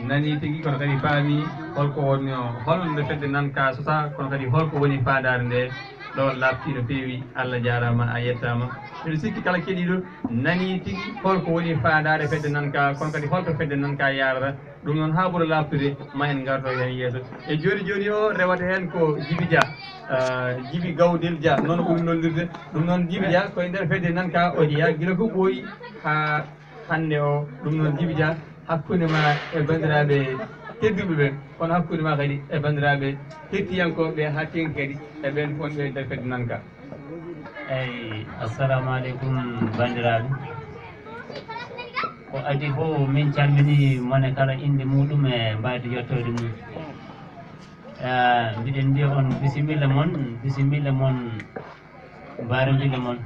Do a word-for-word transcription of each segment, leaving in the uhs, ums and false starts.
Nani tigi, kono kadi paami holko woni, holno fedde Nanka sosa, kono kadi holko woni faandaare nde. Ɗo laaɓti no feewi, Allah jaaraama, a yettaama. Miɗo sikki kala keɗiiɗo nani tigi holko woni faandaare fedde Nanka, kono kadi holto fedde Nanka yaarata. Ɗum noon, haa ɓura laaɓtude, ma en ngarto heen yeeso. E jooni jooni o, rewata heen ko Jibi Dia, ah, Jibi Gawdel Dia, noon o ɓuri nollirde. Ɗum noon, Jibi Dia ko e nder fedde Nanka o jeyaa, gila ko ɓooyi haa hannde o. Ɗum noon, Jibi Dia, hakkunde ma e banndiraaɓe tedduɓe ɓe, kono hakkunde ma kadi e banndiraaɓe hettiyankooɓe ɓe, haa teŋti kadi e ɓeen wonɓe e nder fedde Nanka. Eyi, assalamu aleykum, banndiraaɓe. Ko adii fof, min calminii mone kala innde muuɗum e mbaydi yettoode mum. Eh, mbiɗen mbiya on bisimilla mon, bisimilla mon, mbaarambilla mon.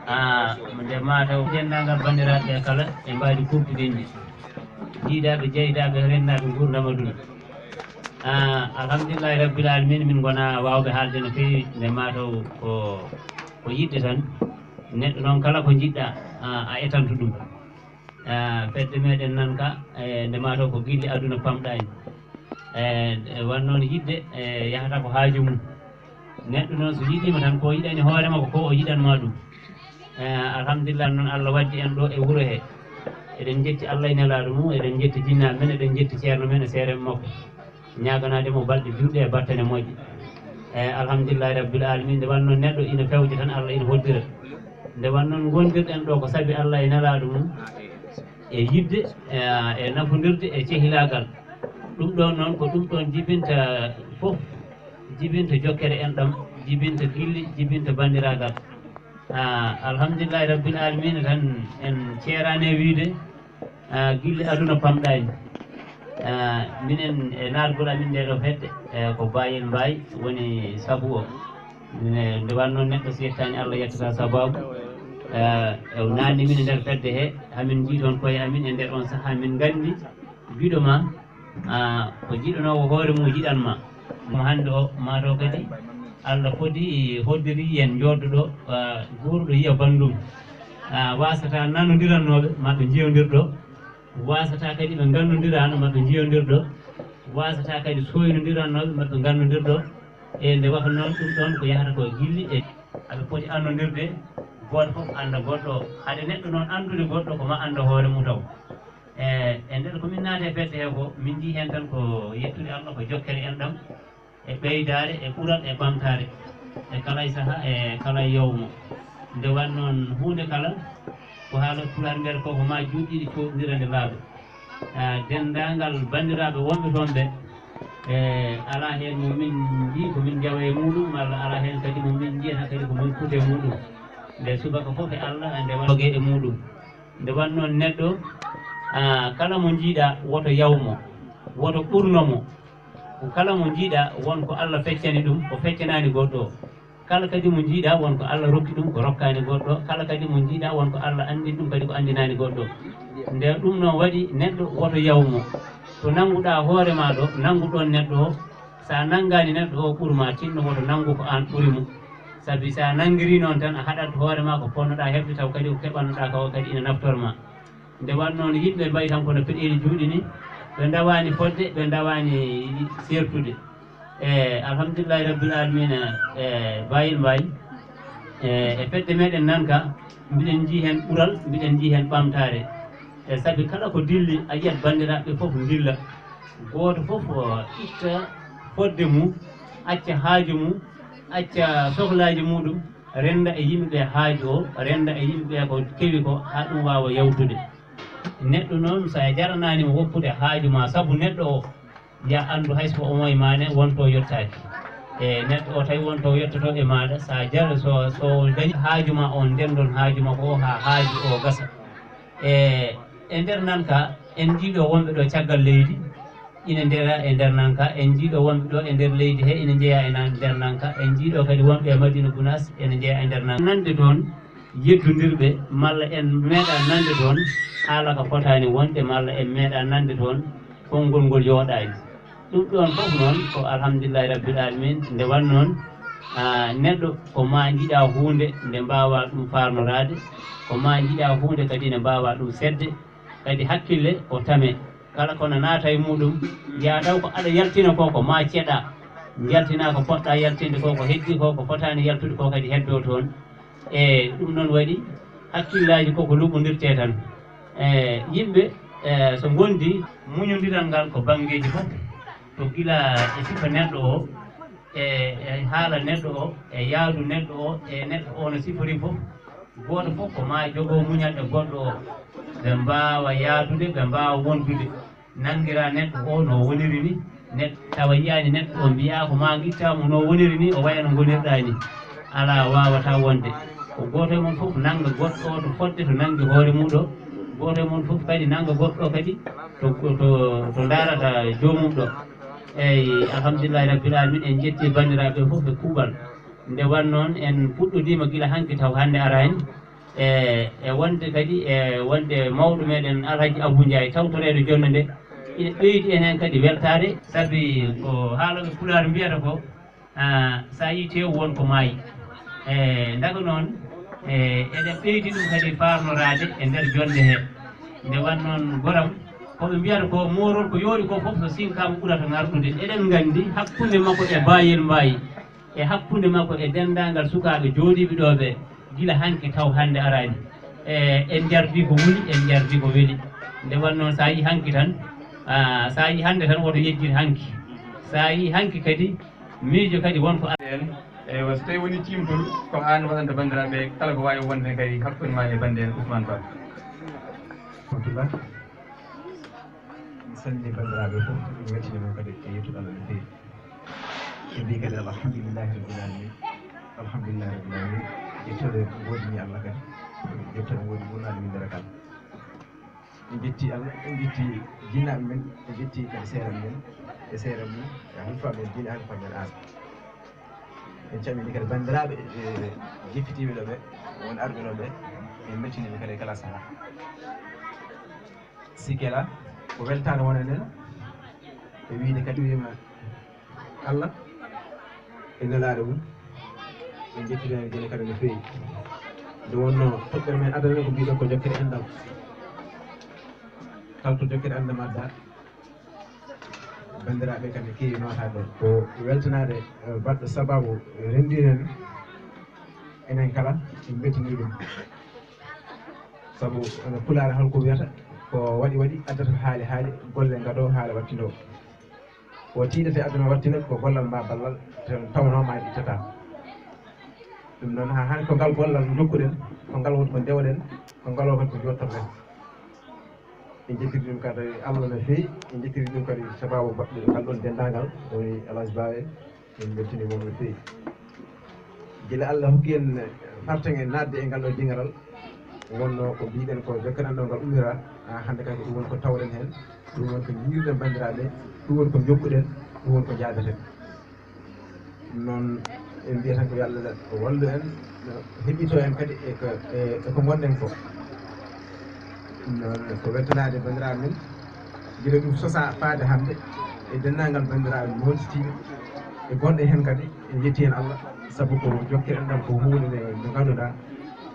Ah, nde mataw denndaangal banndiraaɓe ɓe kala e mbaydi kuuɓtuɗen ɗi. Jiidaaɓe, jeydaaɓe, renndaaɓe nguurndam aduna. Ah, alhamdulillahi rabbil alamin, min ngona waawɓe haalde no feewi, nde mataw ko, ko yiɗde tan. Neɗɗo noon kala ko njiɗɗa, ah, a etanto ɗum. Ah, fedde meɗen Nanka, eh, nde mataw ko gilli aduna pamɗaani. Eh, e wan noon yiɗde, eh, yahata ko haaju mum. Neɗɗo noon so yiɗiima tan ko yiɗani hoore makko ko o yiɗanma ɗum. Eh, alhamdulillah noon Allah waddi en ɗo e wuro he. Eɗen njetti Allah e nelaaɗo mum, eɗen njetti jinnaaɓe men, eɗen njetti ceerno men e seereɓe makko. Ñaaganaade mo balɗe juutɗe e battane moƴƴe. E alhamdulillahi rabbil alamin, nde wanno neɗɗo ina fewja tan Allah ina hoddira. Nde wanno ngondirɗen ɗo ko sabi Allah e nelaaɗo mum, e yiɗde, e, e nafondirde e cehilaagal. Ɗum ɗon noon ko ɗum ɗon jibinta fof, jibinta jokkere enɗam, jibinta gilli, jibinta banndiraagal. Ah, alhamdulillahi rabbil alamin tan en ceeraani e wiide, ah, gilli aduna pamɗaani. Ah, minen e naatgol amin nde ɗo fedde, eh, ko Bayel Mbaye woni sabu o. Ne, nde wanno neɗɗo so yettaani Allah yettata sababu. Eh, e o naatni min e nder fedde he, hamin njii toon koye amin e nder on sahaa min nganndi biɗo ma, ah, ko jiɗanoowo hoore mum yiɗan ma. Mo hannde o, maa taw kadi Allah fodi hoddiri en njooddo ɗo, ah, guurɗo yiya banndum. Ah, wasata nanondirannooɓe, ma ɓe njiyondir ɗo. Wasata kadi ɓe ngannondirano, ma ɓe njiyondir ɗo. Wasata kadi soynondirannooɓe, ma ɓe ngannondir ɗo. E nde wata noon ɗum ɗon ko yahata ko gilli e aɓe poti annondirde, gooto fof annda goɗɗo o. Hade neɗɗo noon anndude goɗɗo ko ma annda hoore mum taw. E, e nder ko min naati e fedde he ko, min njii heen tan ko yettude Allah, ko jokkere enɗam, e ɓeydaare, e ɓural, e ɓamtaare, e kala e saha, e kala e yowmo. Nde wan noon huunde kala, ko haala Pulaar mbiyata ko, ko ma juuɗe ɗiɗi coodondira nde laaɓa. Ah, denndaangal banndiraaɓe wonɓe toon ɓe, e alaa heen mo min njii ko min njawa e muuɗum, walla alaa heen kadi mo min njiyata kadi ko min kuuta e muuɗum. Nde subaka fof e Allah, nde wonogee e muuɗum. Nde wan noon neɗɗo, ah, kala mo njiiɗa woto yaw mo, woto ɓurno mo. Ko kala mo njiiɗa won ko Allah feccani ɗum, o feccanaani goɗɗo o. Kala kadi mo njiiɗa won ko Allah rokki ɗum, ko rokkaani goɗɗo o. Kala kadi mo njiiɗa won ko Allah anndini ɗum, kadi ko anndinaani goɗɗo o. Nde ɗum noon waɗi neɗɗo woto yaw mo. To nannguɗa hoore ma ɗo, nanngu ɗoon neɗɗo o. So a nanngaani neɗɗo o ɓur ma tinno, woto nanngu ko aan ɓuri mo. Sabi so a nanngiri noon tan, a haɗat hoore ma ko ponnoɗa heɓde, taw kadi ko keɓannoɗa ka o kadi ina naftor ma. Nde wan noon yimɓe mbayi tan kono peɗeeli juuɗe ni, ɓe ndawaani fodde, ɓe ndawaani seertude. E alhamdulillahi rabbil alamina, e Bayel Mbaye, e, e fedde meɗen Nanka, mbiɗen njii heen ɓural, mbiɗen njii heen ɓamtaare. E sabi kala ko dilli, a yiyat banndiraaɓe fof ndilla. Gooto fof, o, itta fodde mum, acca haaju mum, acca sohlaaji muɗum, rennda e yimɓe ɓe haaju o, rennda e yimɓe ɓe ko kewi ko, haa ɗum waawa yawtude. Neɗɗo noon, so a jaranaani mo woppude haaju ma, sabu neɗɗo o, ya anndu hay so ko omo e ma ne, won to yottaaki. E neɗɗo o tawi won to yottoto e maaɗa, so a jar-, so, so dañi haaju ma on, ndenndon haaju makko o haa haaju o gasa. E, e nder Nanka, en njii ɗo wonɓe ɗo caggal leydi, ina ndeya e nder Nanka, en njii ɗo wonɓe ɗo e nder leydi he, ina njeya e nan-, nder Nanka, en njii ɗo kadi wonɓe e Madina Gunaas, ina njeya e nder Nanka. Nande toon, yeddondirɓe, malla en meeɗa nande toon, haala ka fotaani wonde, malla en meeɗa nande toon, konngol ngol yooɗaani. Ɗum ɗoon fof noon ko alhamdulillahi rabbil alamin. Nde wan noon, ah, neɗɗo ko ma njiɗa huunde nde mbaawa ɗum faarnoraade, ko ma njiɗa huunde kadi nde mbaawa ɗum seetde, kadi hakkille ko tame. Kala ko no naata e muɗum, yaa taw ko aɗa yaltina ko, ko ma ceɗa. Yaltina ko poɗɗa yaltinde ko, ko heddi ko, ko fotaani yaltude ko kadi heddo toon. E ɗum noon waɗi hakkillaaji ko ko luɓondirte tan. E yimɓe, e so ngondi, muñondiral ngal ko banngeeji fof, to gila e sifa neɗɗo o, e e haala neɗɗo o, e yaadu neɗɗo o, e neɗɗo o no sifori fof. Gooto fof ko ma jogoo muñal e goɗɗo o, ɓe mbaawa yaadude, ɓe mbaawa wondude. Nanngira neɗɗo o no woniri ni, neɗɗo tawa yiyaani neɗɗo o, mbiyaa ko ma ngittaamo no woniri ni, o waya no ngonirɗaa ni. Alaa, waawata wonde. Ko gooto e mon fof nannga goɗɗo o to fodde to nanngi hoore mum ɗo. Gooto e mon fof kadi nannga goɗɗo o kadi to, to, to ndaarata joomum ɗo. Eeyi, alhamdulillahi rabbil alamin, en njetti banndiraaɓe fof e kuuɓal. Nde wannoo en puɗɗodiima gila hanki taw hannde araani. E e wonde kadi, e wonde mawɗo meɗen Alhaji Abou Ndiaye tawtoreeɗo jonnde nde, ina ɓeydi en heen kadi weltaare. Sabi ko haalooɓe Pulaar mbiyata ko, ah, so a yii teewu won ko maayi. E ndaga noon, e eɗen ɓeydi ɗum kadi faarnoraade e nder jonnde he. Nde wannoo goram, ko ɓe mbiyata ko moorol ko yooɗi ko fof so sinkaama ɓurata ŋarɗude. Eɗen nganndi hakkunde makko e Bayel Mbayi, e hakkunde makko e denndaangal sukaaɓe jooɗiiɓe ɗo ɓe, gila hanki taw hannde araani. E en njardii ko wuli, en njardii ko weli. Nde wannoo so a yii hanki tan, ah, so a yii hannde tan woto yejjit hanki. So a yii hanki kadi, miijo kadi won ko en. Eywa, so tawii wonii ciimtol, ko aan waɗanta banndiraaɓe kala ko waawi wonde kadi hakkunde maa e banndi en Ousmane Ba. Rahmatullah. Mi salmini banndiraaɓe fof, mi weltini mon kadi e yettude Allah no feewi. Ɓe mbii kadi, alhamdulillahi rabbil alamin. Alhamdulillahi rabbil alamin. Yettooɗe ngoodini Allah kadi. Yettooɗe ngoodi ɓurnaaɗo winndere kala. En njetti Allah, en njetti jinnaaɓe men, en njetti kadi seereɓe men, e seereɓe mum, e halifaaɓe men diine, halifaaɓe men aada. En calmini kadi banndiraaɓe, e, jippitiiɓe ɗo ɓe, won arɓe ɗo ɓe, en mbeltiniiɓe kadi e kala sahaa. Sikke alaa, ko weltaare wonani en, e wiyde kadi wiyma Allah e nelaaɗo mum, en njettirii heen gila kadi no feewi. Nde wonnoo toɓɓere men adana ko mbiɗen ko jokkere enɗam. Kala to jokkere enɗam adda, banndiraaɓe kadi keewi nootaade. Ko weltanaade, eh, baɗɗo sabaabu renndini en, enen kala, en mbeltanii ɗum. Sabu, ene Pulaar holko wiyata, ko waɗi waɗi, addata haali haali, golle ngaɗo, haala wattindoo. Ko tiiɗete aduna wattinat ko gollal ma ballal, te tawnoo ma ittata. Ɗum noon, haa hannde ko ngal gollal jokkuɗen, ko ngal woni ko ndewɗen, ko ngal woni ko jottorɗen. En njettirii ɗum kadi Allah no feewi, en njettirii ɗum kadi sabaabu baɗɗo ngal ɗoon denndaangal, woni Alhaji Ba en, en mbeltanii mo no feewi. Gila Allah hokki en fartaŋŋe naatde e ngal ɗoo diŋaral, wonnoo ko mbiɗen ko jokkere enɗam ngal ummira, haa hannde kadi ko ɗum woni ko tawɗen heen, ɗum woni ko njiiruɗen banndiraaɓe, ɗum woni ko jokkuɗen, ɗum woni ko njaadaten. Ɗum noon, en mbiyat tan ko yo Allah wallu en, heɓɓito en kadi e ko, e, e ko ngonɗen ko. Ɗum noon, ko weltanaade banndiraaɓe men, gila ɗum sosaa faade hannde, e denndaangal banndiraaɓe montitiiɓe, e gonɗe heen kadi, en yetti heen Allah, sabu ko jokkere enɗam ko huunde nde, nde ngannduɗaa,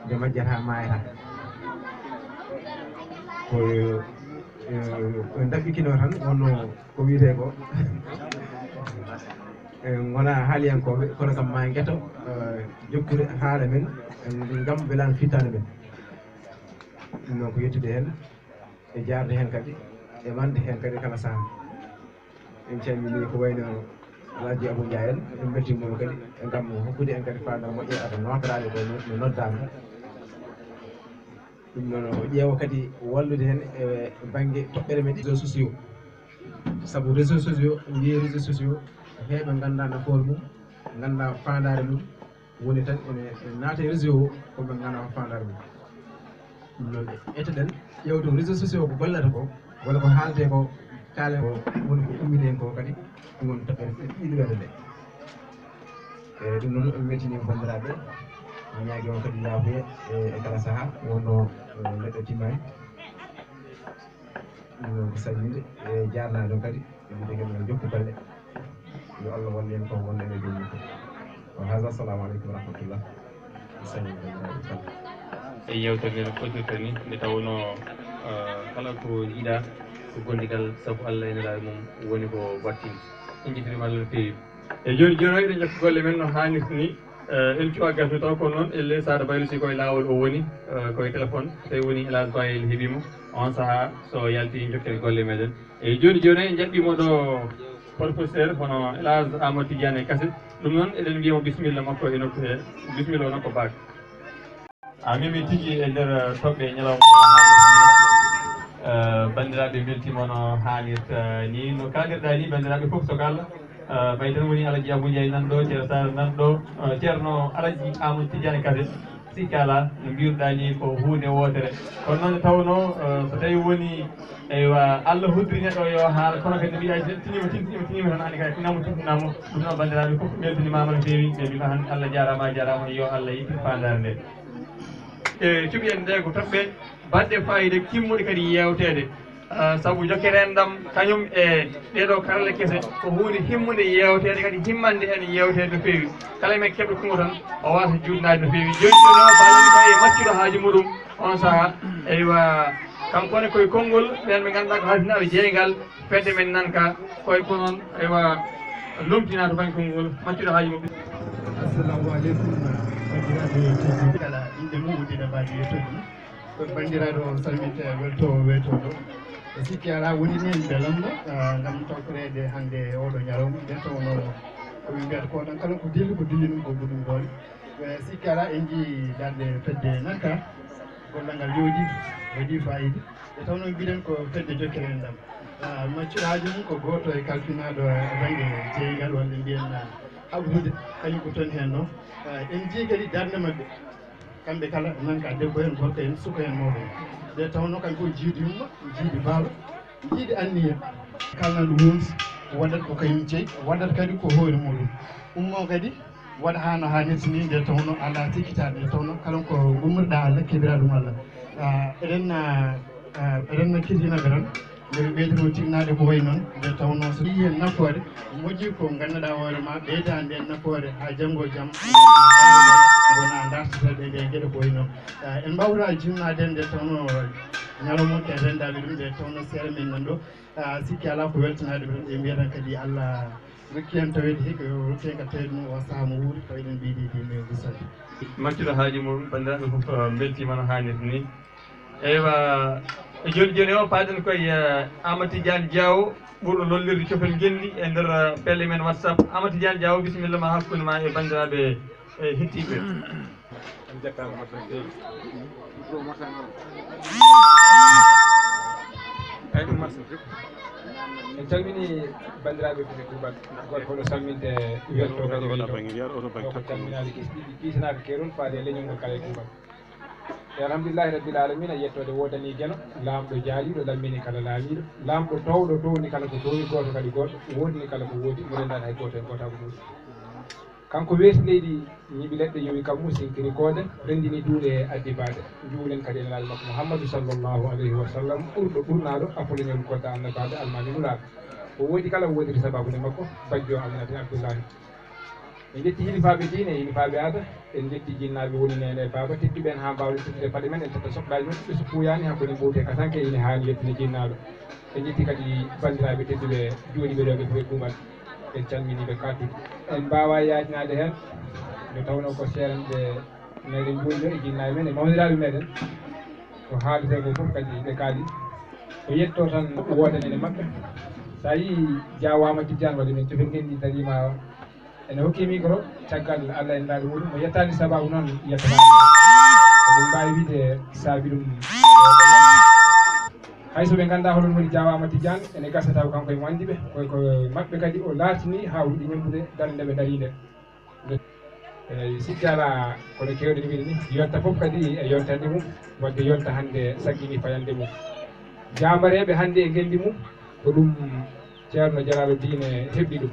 nde majjata maayata. Ko, eh, en ɗaɓɓikinoo tan, wonno ko wiyetee ko, en ngonaa haaliyankooɓe, kono kam maa en ngeto, eh, jokkude haala men, eh, ngam welaani fittaande men. Ɗum noon ko yettude heen, e jaarde heen kadi, e wonde heen kadi kala sahaa. En calminii ko wayi no Alhaji Abou Ndiaye en, en mbeltiniima mo kadi, e ngam hokkude en kadi faandaare moƴƴere, ado nootoraade ko no, no noddaama. Ɗum noon, o ƴeewa kadi wallude heen e bannge toɓɓere men réseaux sociaux. Sabu réseaux sociaux, en mbiyii réseaux sociaux, heewɓe nganndaa nafoore mum, nganndaa faandaare mum, woni tan ene, ene naata e réseau o, ko ɓe nganndaa ko faandaare mum. Ɗum noon, etoɗen ƴeewde ko réseaux sociaux ko gollata ko, walla ko haaletee ko, kaalen ko, woni ko ummini en ko kadi, ɗum woni toɓɓere ɗiɗo weeto nde. E ɗum noon, en mbeltiniima banndiraaɓe, en ñaagii on kadi yaafuya e, e kala sahaa, wonno, e, neɗɗo timmaani. Ɗum noon ko salminde, e jaarnaade on kadi, e wiyde kadi yo jokku golle. Yo Allah wallu en ko wonde ene joomum fof. Wa hada, assalamu aleykum wa rahmatullah. Salminde banndiraaɓe kala. E yeewtere nde no fotirta ni, nde tawnoo, eh, kala ko jiidaa, Ko gondigal sabu Allah e Nelaaɗo mum woni ko battini. En njettirii ma Allah no feewi. E jooni jooni o eɗen jokka golle men no haanirta ni. Eh, en cuwa gasde taw kono noon elle Saare Baylo si koye laawol o woni, eh, koye téléphone, so tawi woni Elhadj Bayel heɓiima, on sahaa so yalti en jokkere golle meɗen. E jooni jooni en jaɓɓiima ɗo professeur hono Elhadj Amadou Tidiane Kassé. Ɗum noon eɗen mbiyamo bisimilla makko e nokku he, bisimilla o nokku baak. A memi tigi e nder toɓɓe ñalawma o, eh, banndiraaɓe mbeltiima no haanirta ni, no kaalirɗa ni banndiraaɓe fof so kala, eh, ɓay tan woni Alaji Abou Ndiaye nan ɗo, Ceerno Sara nan ɗo, eh, Ceerno Alaji Amadou Tidiane Kassé, sikki alaa no mbiruɗa ni ko huunde wootere. Kono noon tawno, eh, so tawi woni, eywa, Allah hoddiri neɗɗo yo haala, kono kadi no mbiɗa so tiniima, tiniima, tiniima tan anndi kadi tinamo, tintinamo, ɗum noon banndiraaɓe fof mbeltinimaama no feewi, ɓe mbiima tan Allah jaaraama, a jaaraama, yo Allah yettin faandaare nde. E cuɓiyen nde ko toɓɓe baɗɗe fayida kimmuɗe kadi yewteede. Ah, sabu jokkere enɗam kañum e ɗeɗo karalla kese ko huunde himmunde yewteede kadi himmande en yewteede no feewi. Kala men keɓɗo konngol tan o wawata juutnaade no feewi. Jooni jooni o ballani ko e maccuɗo haaju muɗum on saha. Eywa, kanko ne koye konngol ɓen ɓe ngannduɗaa ko halfinaaɓe jeeyngal. Fedde men nan ka koye ko noon, eywa, lomtinaa to bannge konngol, maccuɗo haaju mum. Assalamu aleykum, banndiraaɓe tedduɓe. Kala innde mum, uddida mbaadi yettude. Ko banndiraaɗo on salminte, welto, weto ɗo. E sikki alaa, woni ni en belamma, ah, ngam tawtoreede hannde oɗo ñalawma. Nde tawnoo ko ɓe mbiyata ko tan, kala ko dilli, ko dilli ɗum, ko ɗum ɗoon. E sikki alaa, en njii darnde fedde nan ka, gollal ngal yooɗi, waɗi fayida. Nde tawnoo mbiɗen ko fedde jokkere enɗam. Ah, maccuɗo haaju mum ko gooto e kalfinaaɗo e bannge jeeyngal, walla mbiyen, ah, haɓrude, kañum ko toon heen ɗo. Ah, en njii kadi darnde maɓɓe, kamɓe kala, nan ka debbo heen, gorko heen, suka heen, mawɗo heen. Nde tawnoo kañum ko jiidi yumma, jiidi baaba, jiidi anniya. Kala no ɗum woni, waɗat ko kañum jeyi, waɗat kadi ko hoore muɗum. Ummo kadi, waɗa haa no haanirta ni, nde tawnoo alaa sikkitaaɗo, nde tawnoo kala ko ngummirɗaa Allah, keɓiraa ɗum Allah. Ah, eɗen, ah, ah, eɗen no kirjinaɓe tan, nde ɓe ɓeydi noon tinnaade ko wayi noon, nde tawnoo so yii heen nafoore, moƴƴi ko ngannduɗaa hoore ma, ɓeydaa ndeen nafoore haa janngo jam, ngonaa dartoteeɓe e ɗee geɗe ko wayi noon. Ah, en mbaawraa jinnaade nde tawnoo ñalawma o ke renndaaɓe ɗum, nde tawnoo seere men nan ɗo. Ah, sikki alaa ko weltanaade ɓe tan, ɓe mbiya tan kadi Allah rokki en taweede hikka, yo rokki en ka taweede mum o sahaa mo wuuri, taweɗen ɓeydi e diine e gusal. Maccuɗo haaju mum, banndiraaɓe fof, ah, mbeltiima no haanirta ni. Eywa, e jooni jooni o, paaɗen koye, eh, Amadou Tidiane Diaw, ɓurɗo lollirde cofel ngenndi e nder, eh, pelle men WhatsApp. Amadou Tidiane Diaw, bisimilla ma hakkunde ma e banndiraaɓe, eh, hettiiɓe. En calmini banndiraaɓe foti kuuɓal, gooto fof no salminte, welto kadi welto. Ko calminaade kisɗiɗi, kiisanaaka keerol faade e leñol ngol kala e kuuɓal. E alhamdulillahi rabbil alamina, yettoode woodanii Geno, laamɗo jaaliiɗo, lammini kala laamiiɗo, laamɗo toowɗo towni kala ko toowi, gooto kadi gooto, woodni kala ko woodi, mo renndaani hay gooto heen, gooto ko muuɗum. Kanko weeti leydi, ñiɓi leɗɗe, yowi kammu, sinkiri koode, renndini duule, addi baade. Njuulen kadi e Nelaaɗo makko Muhammadu sallallahu alayhi wa sallam, ɓurɗo ɓurnaaɗo, afolañol kodda annabaaɓe, almaami nulaaɓe. Ko woodi kala woodiri sabaabu nde makko, bajjo Aminata e Abdullahi. En njetti hilifaaɓe diine e hilifaaɓe aada, en njetti jinnaaɓe woni neene e baaba, tedduɓe en haa mbaawɗen teddude paɗe men, en tetta soɓɗaaji men, ɓe so puuyaani hakkunde mbowte katanke, ine haani yettinde jinnaaɗo. En njetti kadi banndiraaɓe tedduɓe jooɗiiɓe ɗo, ɓe fof e kuuɓal, en calminii ɓe kaɗduɗe. En mbaawaa yaajnaade heen, nde tawnoo ko seeranɓe meɗen njuulɓe e jinnaaɓe men e mawniraaɓe meɗen. Ko haaletee ko fof kadi ɓe kaali. Ko yetto tan woodani e maɓɓe. So a yii jaawaama Tijjaan waɗi men cofel ngenndi dariima ene hokki micro, caggal Allah en laaɗo muɗum, o yettaani sabaabu noon yettata. Eɗen mbaawi wiide saabi ɗum. Hay so ɓe nganndaa holon woni jaawaama Tijjaan, ene gasa taw kanko emo anndi ɓe. Koy ko maɓɓe kadi o laatini haa o yiɗi ñembude darnde ɓe ndarii nde. Eey, sikki alaa, kono keewɗen wiide ni, yonta fof kadi e yontande mum, wadde yonta hannde saggini fayande mum. Jaambareeɓe hannde e ngenndi mum, ko ɗum Ceerno Jalaalu Diine heɓi ɗum.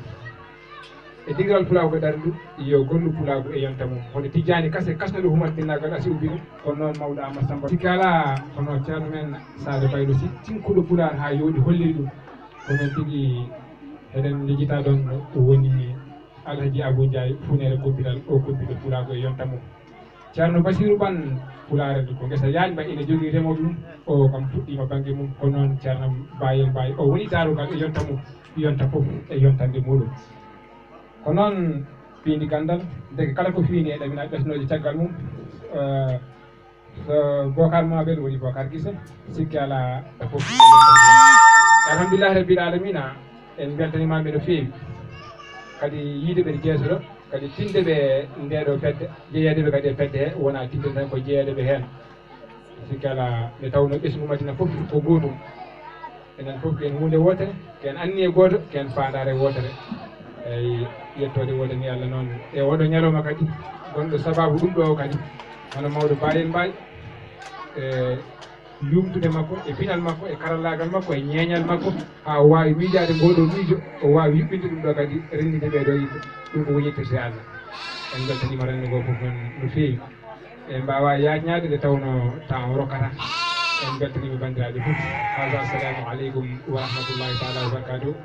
E digiral pulaagu ko darni ɗum, yo gollu pulaagu e yonta mum. Hono Tijjaani Kase kasnuɗo humantinnaagal asi ubbi ɗum, kono noon mawɗo Amadou Samba. Sikki alaa, kono Ceerno men Sadio Baylo Sy, tinkuɗo pulaar haa yooɗi holliri ɗum. Ko noon tigi eɗen njejjita ɗoon woni Alhaji Abou Ndiaye, funeere goppital, o goppiɗo pulaagu e yonta mum. Ceerno Basiiru Ɓan, Pulaar ko ngesa yaañ, mba ina jogii remooɓe mum. O kam fuɗɗiima bannge mum, ko noon Ceerno Bayel Mbaye, o woni daarogal e yonta mum, yonta fof e yontande muɗum. Ko noon piindi ganndal, ndeke kala ko fiini e ɗaminaaji ɓesnooji caggal mum, eh, so Bokar Mabel woni Bokar Gise, sikke alaa e fof. Alhamdulillahi Rabbil Alamina, en mbeltaniima ɓe no feewi. Kadi yiide ɓe jeesoɗo, kadi tinde ɓe ndeɗo fedde, jeeyeede ɓe kadi e fedde he, wona tinde tan ko jeeyeede ɓe heen. Sikke alaa, nde tawno ɓesngu Madina fof ko gootum. Enen fof ko en huunde wootere, ko en anniye gooto, ko en faandaare wootere. Eyi, yettoode wootere ni Allah noon. E oɗo ñalawma kadi, gonɗo sababu ɗum ɗo kadi, hono mawɗo Bayel Mbaye, e luumtude makko, e pinal makko, e karallaagal makko, e ñeeñal makko, haa o waawi miijaade ngoo ɗoo miijo, o waawi yuɓɓinde ɗum ɗo kadi, renndinde ɓee ɗoo yimɓe. Ɗum ko ko yettirte Allah. En mbeltaniima renndo ngoo fof noon no feewi. En mbaawaa yaajnaade nde tawno temps o rokkata. En mbeltaniima banndiraaɓe fof. Hada, assalamu aleykum wa rahmatullahi taala wa barakatuh.